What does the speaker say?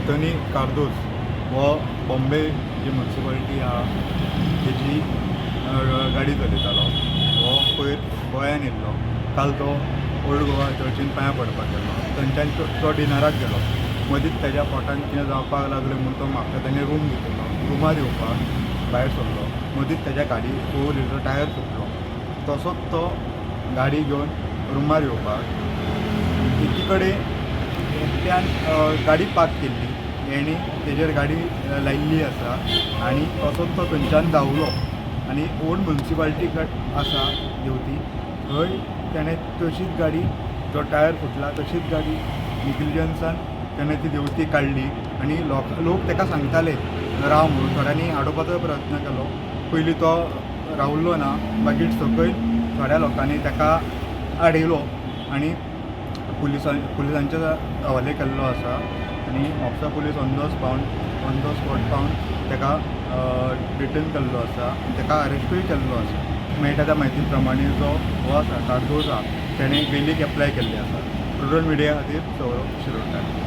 Anthony Cardozo हो बॉम्बे जी municipality आहा तेजी गाडी चलयतालो. हो पयर गोंयान येयल्लो. काल तो ओल्ड गोवा चर्चीन पांयां पडपाक गेल्लो. थंयच्यान तो डिनराक गेलो. मदींच तेज्या पोटान कितें जावपाक लागलें म्हूण तो म्हापशा तेणें रूम घेतिल्लो. रुमार येवपाक भायर सरलो. मदींच तेज्या गाडी फोर व्हिलरचो टायर फुटलो. तसोच तो गाडी घेवन रुमार येवपाक एकी कडेन एकट्यान गाडी पार्क केल्ली. हेणी तेजेर गाडी लायिल्ली आसा आनी तसोच तो थंयच्यान धांवलो आनी ओल्ड म्युन्सिपाल्टी आसा देंवती, थंय तेणें तशीच गाडी, जो टायर फुटला तशीच गाडी निग्लिजन्सान तेणें ती देंवती काडली. आनी लोक ताका सांगताले राव म्हणून. थोड्यांनी आडोवपाचो प्रयत्न केलो. पयलीं तो रावलो ना. मागीर सकयल थोड्या लोकांनी ताका आडयलो आनी पुलिसांच्या हवाले केल्लो आसा. आनी Mapusa police on the spot पावन ताका डिटेन केल्लो आसा आनी ताका अरेस्टूय केल्लो आसा. मेळटा त्या म्हायती प्रमाणे जो हो आसा, कार्दोज आहा, तेणें बेलीक एप्लाय केल्ली आसा. प्रुडंट मिडिया खातीर सौरभ शिरोडकार.